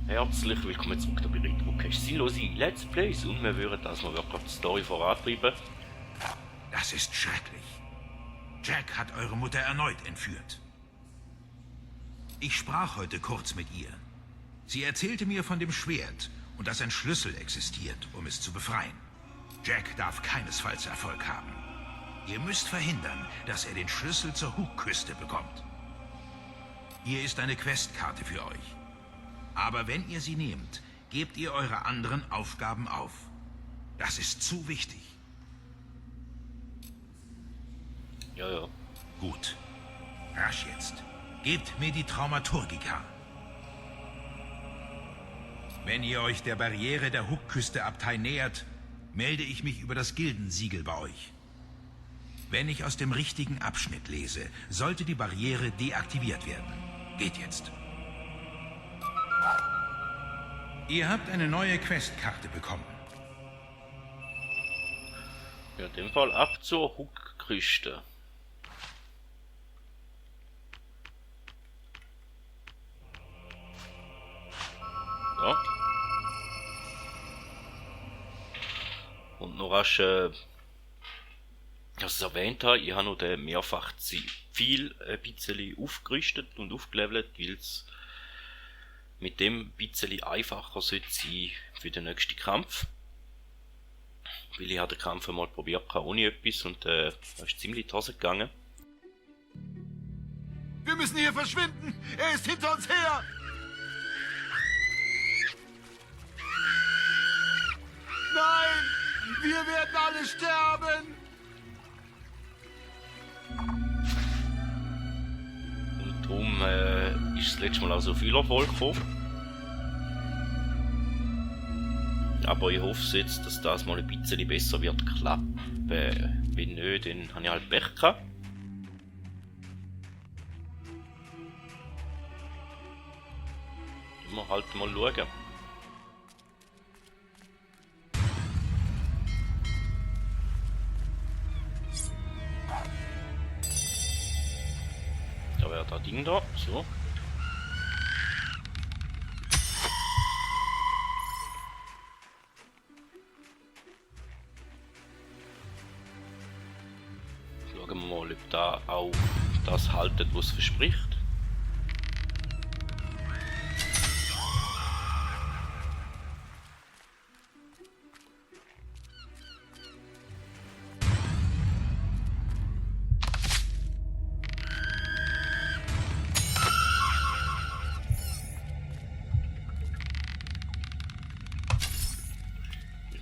Herzlich willkommen zurück bei Retrocast. Sinnlose Let's Plays und wir würden das mal wirklich die Story vorantreiben. Das ist schrecklich. Jack hat eure Mutter erneut entführt. Ich sprach heute kurz mit ihr. Sie erzählte mir von dem Schwert und dass ein Schlüssel existiert, um es zu befreien. Jack darf keinesfalls Erfolg haben. Ihr müsst verhindern, dass er den Schlüssel zur Hook-Küste bekommt. Hier ist eine Questkarte für euch. Aber wenn ihr sie nehmt, gebt ihr eure anderen Aufgaben auf. Das ist zu wichtig. Ja. Gut. Rasch jetzt. Gebt mir die Traumaturgika. Wenn ihr euch der Barriere der Hook-Küste-Abtei nähert, melde ich mich über das Gildensiegel bei euch. Wenn ich aus dem richtigen Abschnitt lese, sollte die Barriere deaktiviert werden. Geht jetzt. Ihr habt eine neue Questkarte bekommen. Ja, in dem Fall ab zur Hook-Küste. Ja. Und noch rasch, dass ich es erwähnt habe, ich habe noch den mehrfach viel ein bisschen aufgerüstet und aufgelevelt, weil es mit dem ein bisschen einfacher sollte sein für den nächsten Kampf. Weil ich habe den Kampf einmal probiert ohne etwas und das ist ziemlich in die Hose gegangen. Wir müssen hier verschwinden! Er ist hinter uns her! Nein! Wir werden alle sterben! Und darum ist das letzte Mal auch so viel Erfolg gekommen. Aber ich hoffe jetzt, dass das mal ein bisschen besser wird klappen. Wenn nicht, dann habe ich halt Pech gehabt. Müssen wir halt mal schauen. Da wäre das Ding da, so. Schauen wir mal, ob da auch das haltet, was es verspricht.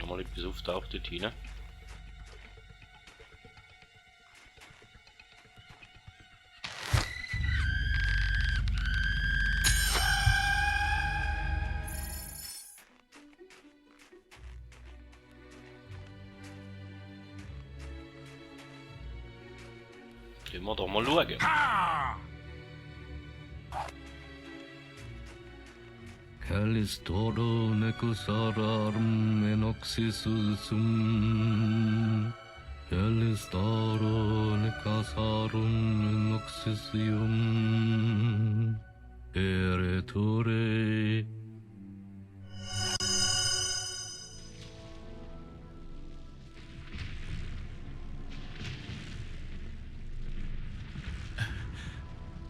Nochmal etwas auftaucht dort hinein. Können wir doch mal schauen. Ah! Calistoro necusararum enoxisum. Calistoro necasarum enoxisium. Eretore.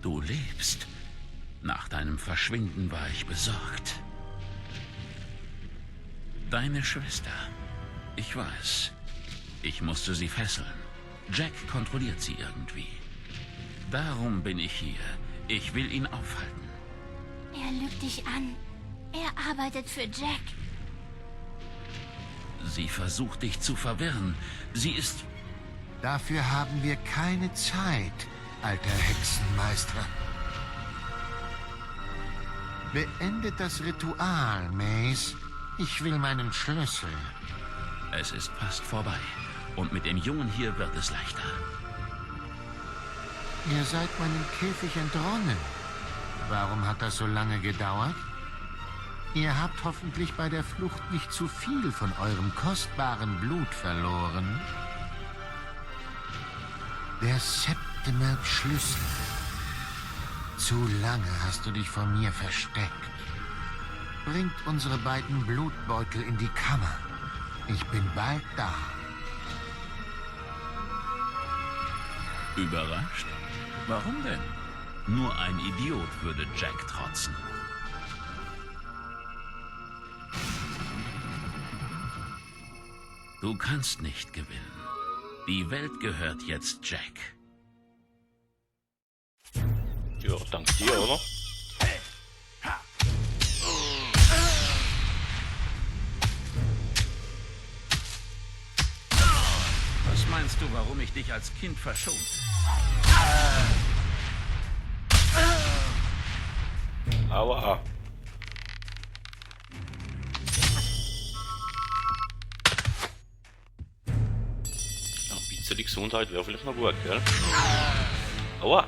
Du lebst. Nach deinem Verschwinden war ich besorgt. Deine Schwester. Ich weiß. Ich musste sie fesseln. Jack kontrolliert sie irgendwie. Darum bin ich hier. Ich will ihn aufhalten. Er lügt dich an. Er arbeitet für Jack. Sie versucht dich zu verwirren. Sie ist... Dafür haben wir keine Zeit, alter Hexenmeister. Beendet das Ritual, Mace. Ich will meinen Schlüssel. Es ist fast vorbei. Und mit dem Jungen hier wird es leichter. Ihr seid meinem Käfig entronnen. Warum hat das so lange gedauert? Ihr habt hoffentlich bei der Flucht nicht zu viel von eurem kostbaren Blut verloren. Der Septimer-Schlüssel. Zu lange hast du dich vor mir versteckt. Bringt unsere beiden Blutbeutel in die Kammer. Ich bin bald da. Überrascht? Warum denn? Nur ein Idiot würde Jack trotzen. Du kannst nicht gewinnen. Die Welt gehört jetzt Jack. Ja, dank dir, oder? Was meinst du, warum ich dich als Kind verschont? Aua. Ja, ein bisschen die Gesundheit wäre vielleicht noch gut, gell? Aua.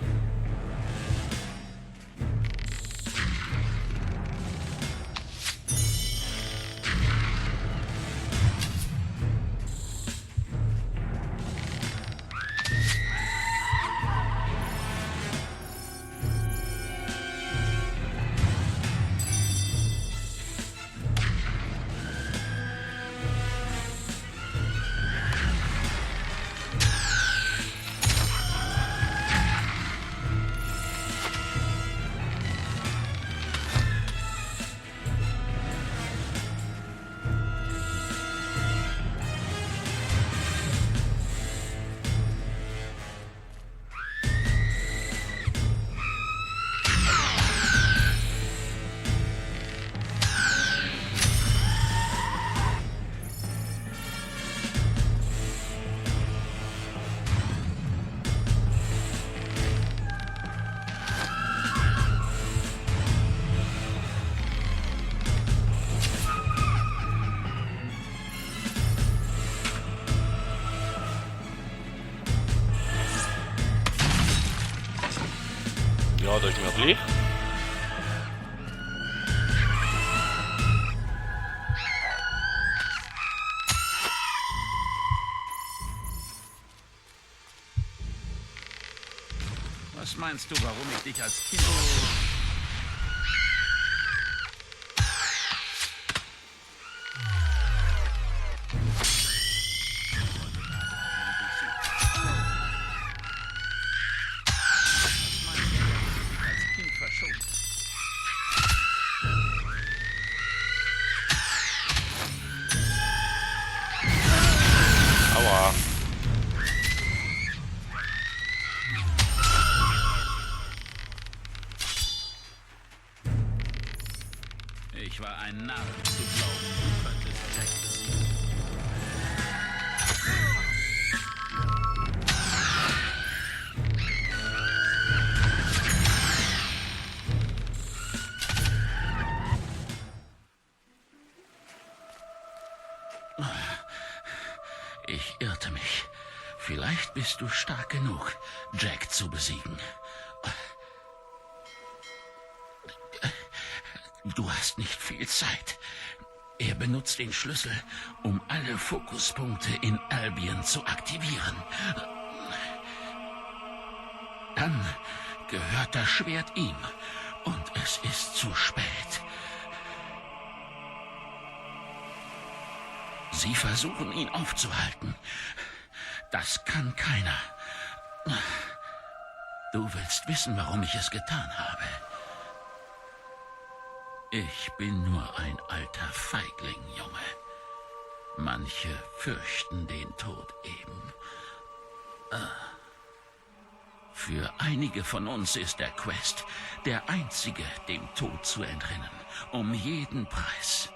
Ja, da ist mir gleich. Was meinst du, warum ich dich als Kind... Aua. Ich war ein Narr, zu glauben, du könntest Jack besiegen. Ich irrte mich. Vielleicht bist du stark genug, Jack zu besiegen. Du hast nicht viel Zeit. Er benutzt den Schlüssel, um alle Fokuspunkte in Albion zu aktivieren. Dann gehört das Schwert ihm und es ist zu spät. Sie versuchen, ihn aufzuhalten. Das kann keiner. Du willst wissen, warum ich es getan habe. Ich bin nur ein alter Feigling, Junge. Manche fürchten den Tod eben. Für einige von uns ist der Quest der einzige, dem Tod zu entrinnen. Um jeden Preis.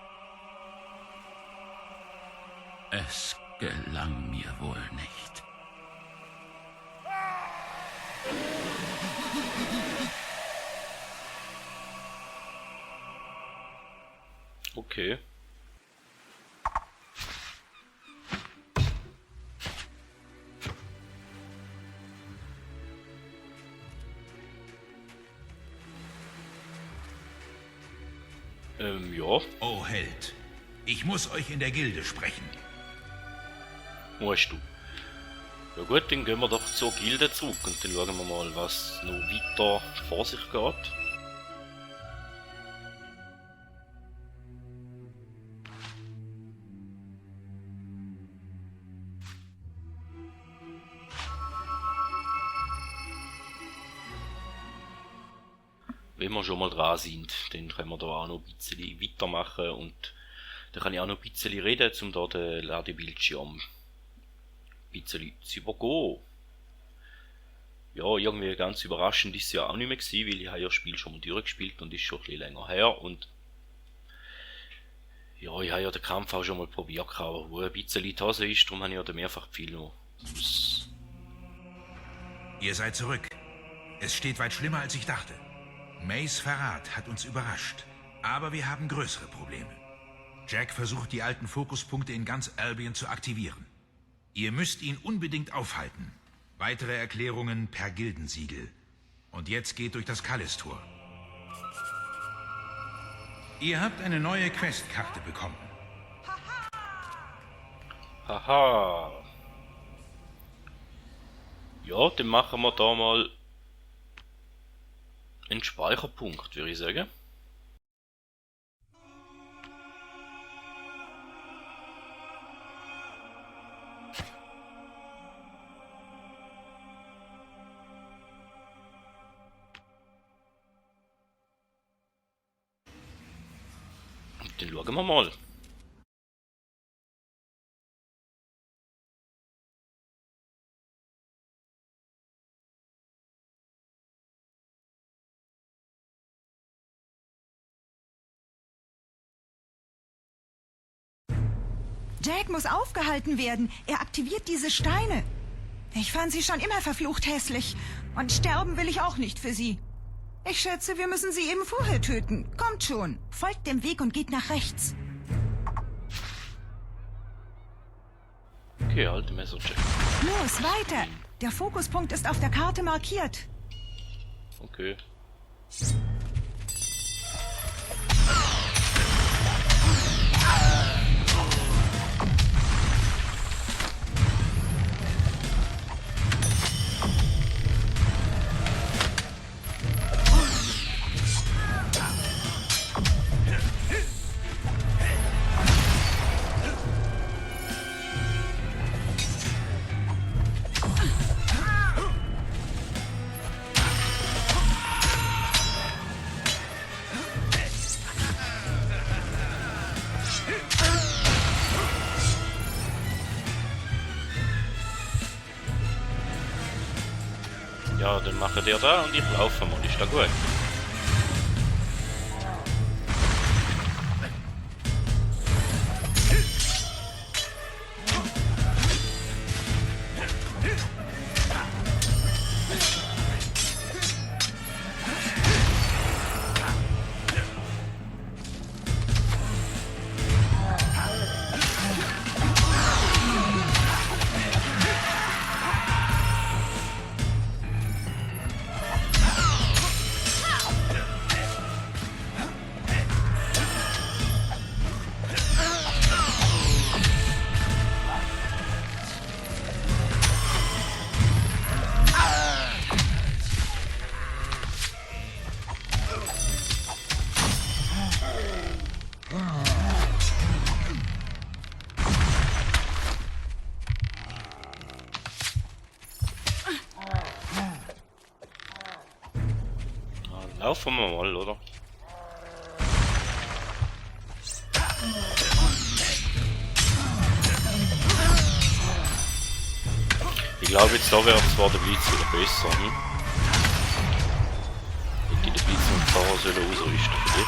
Es gelang mir wohl nicht. Okay. Ja, Oh Held, ich muss euch in der Gilde sprechen. musst du. Ja gut, dann gehen wir doch zur Gilde zurück und dann schauen wir mal, was noch weiter vor sich geht. wenn wir schon mal dran sind, dann können wir da auch noch ein bisschen weitermachen und dann kann ich auch noch ein bisschen reden, um da den Ladebildschirm ein bisschen zu übergehen. Ja, irgendwie ganz überraschend ist es ja auch nicht mehr gewesen, weil ich habe ja das Spiel schon mal durchgespielt und ist schon ein bisschen länger her und ja, ich habe ja den Kampf auch schon mal probiert, aber wo ein bisschen die Hose ist, darum habe ich ja den mehrfach viel noch aus. Ihr seid zurück. Es steht weit schlimmer, als ich dachte. Mays Verrat hat uns überrascht, aber wir haben größere Probleme. Jack versucht, die alten Fokuspunkte in ganz Albion zu aktivieren. Ihr müsst ihn unbedingt aufhalten. Weitere Erklärungen per Gildensiegel. Und jetzt geht durch das Callis-Tor. Ihr habt eine neue Questkarte bekommen. Haha. Ja, dann machen wir da mal einen Speicherpunkt, würde ich sagen. Und dann schauen wir mal. Jack muss aufgehalten werden. Er aktiviert diese Steine. Ich fand sie schon immer verflucht hässlich. Und sterben will ich auch nicht für sie. Ich schätze, wir müssen sie eben vorher töten. Kommt schon. Folgt dem Weg und geht nach rechts. Okay, alte Messer, Jack. Los, weiter. Der Fokuspunkt ist auf der Karte markiert. Okay. Ja, dann macht der da und ich laufe mal, ist da gut. Laufen wir mal, oder? Ich glaube, jetzt da wäre zwar der Blitz wieder besser, hm? Hätte ich den Blitz und Fahrer sollen ausrüsten für dich.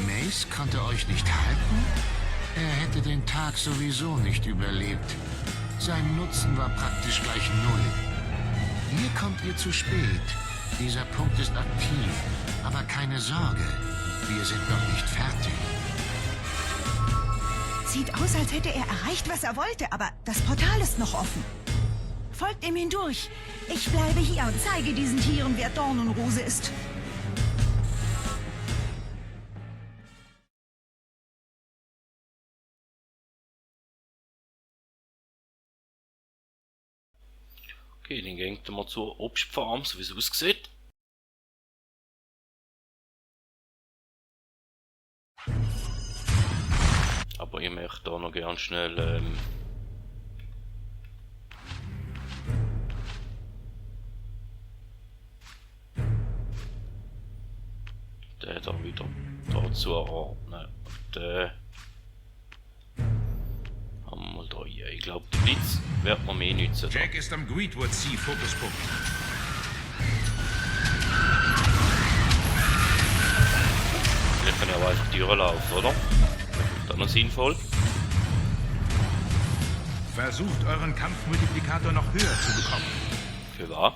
Mace konnte euch nicht halten? Er hätte den Tag sowieso nicht überlebt. Sein Nutzen war praktisch gleich null. Hier kommt ihr zu spät. Dieser Punkt ist aktiv. Aber keine Sorge, wir sind noch nicht fertig. Sieht aus, als hätte er erreicht, was er wollte, aber das Portal ist noch offen. Folgt ihm hindurch. Ich bleibe hier und zeige diesen Tieren, wer Dornenrose ist. Okay, dann gehen wir zur Obstfarm, so wie es aussieht. Aber ich möchte da noch ganz schnell den da wieder dazu ordnen. Den haben wir mal da hier. Ich glaube, der Blitz wird man mehr nützen. Jack ist am Greedwood Sea Fokuspunkt. Vielleicht kann ich aber einfach die Türen laufen, oder? Das ist noch sinnvoll. Versucht euren Kampfmultiplikator noch höher zu bekommen. Für was?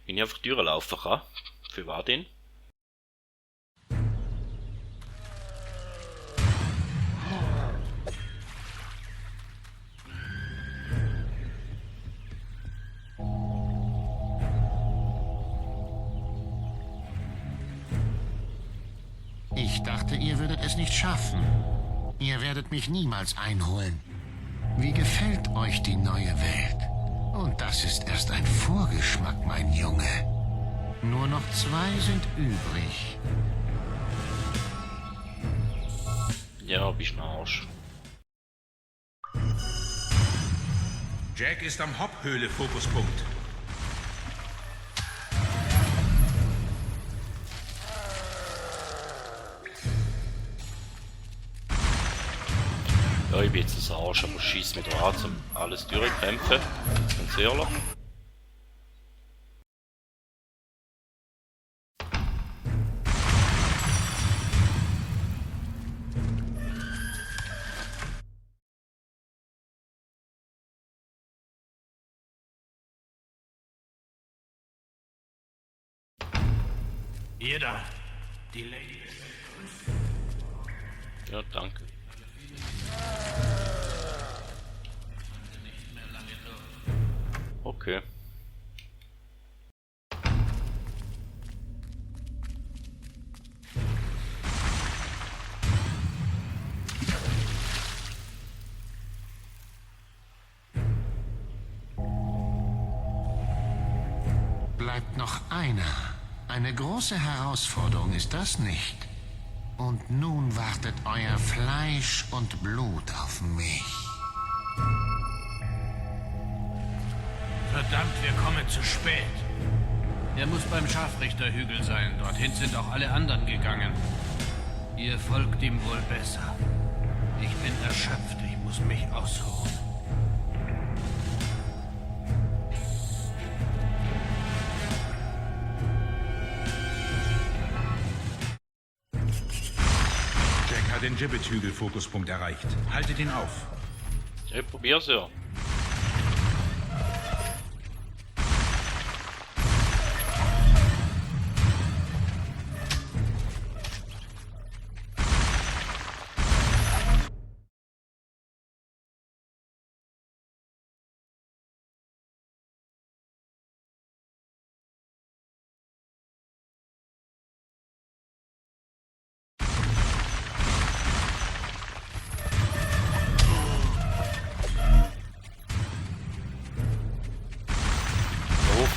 Wenn ich einfach Türen laufen kann. Für was denn? Ich dachte, ihr würdet es nicht schaffen. Ihr werdet mich niemals einholen. Wie gefällt euch die neue Welt? Und das ist erst ein Vorgeschmack, mein Junge. Nur noch 2 sind übrig. Ja, bist ein Arsch. Jack ist am Hop-Höhle Fokuspunkt. Ja, ich bin jetzt ein Arsch, aber schieß mit dran, um alles durchkämpfen. Ganz ehrlich. Ihr da, die Lady ist... Ja, danke. Okay. Bleibt noch einer. Eine große Herausforderung ist das nicht. Und nun wartet euer Fleisch und Blut auf mich. Verdammt, wir kommen zu spät. Er muss beim Scharfrichterhügel sein. Dorthin sind auch alle anderen gegangen. Ihr folgt ihm wohl besser. Ich bin erschöpft. Ich muss mich ausruhen. Jack hat den Gibbet-Hügel-Fokuspunkt erreicht. Haltet ihn auf. Ich probier's ja.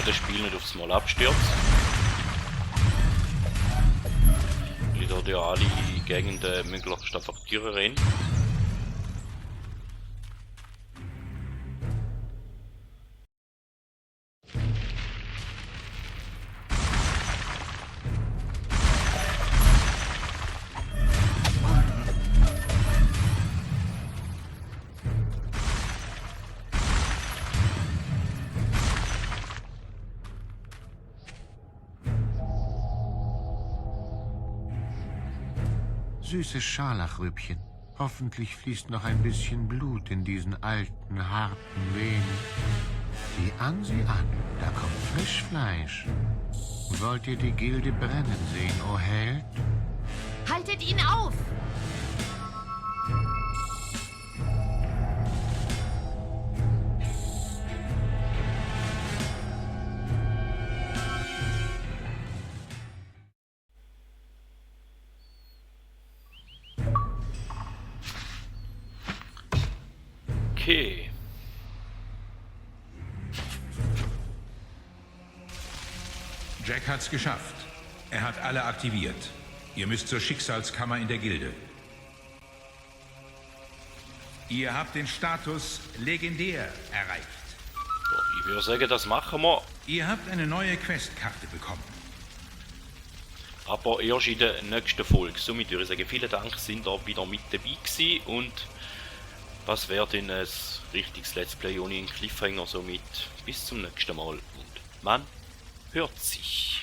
Das Spiel nicht aufs Mal abstürzt. Weil ich dort ja alle Gegenden möglichst einfach Türen rennen. Süßes Scharlachrübchen. Hoffentlich fließt noch ein bisschen Blut in diesen alten, harten Venen. Sieh an, da kommt Frischfleisch. Wollt ihr die Gilde brennen sehen, o Held? Haltet ihn auf! Okay. Jack hat's geschafft. Er hat alle aktiviert. Ihr müsst zur Schicksalskammer in der Gilde. Ihr habt den Status legendär erreicht. Ich würde sagen, das machen wir. Ihr habt eine neue Questkarte bekommen. Aber erst in der nächsten Folge. Somit würde ich sagen, vielen Dank, sind ihr wieder mit dabei gewesen. Und das wäre dann ein richtiges Let's Play ohne einen Cliffhanger. Somit bis zum nächsten Mal. Und man hört sich.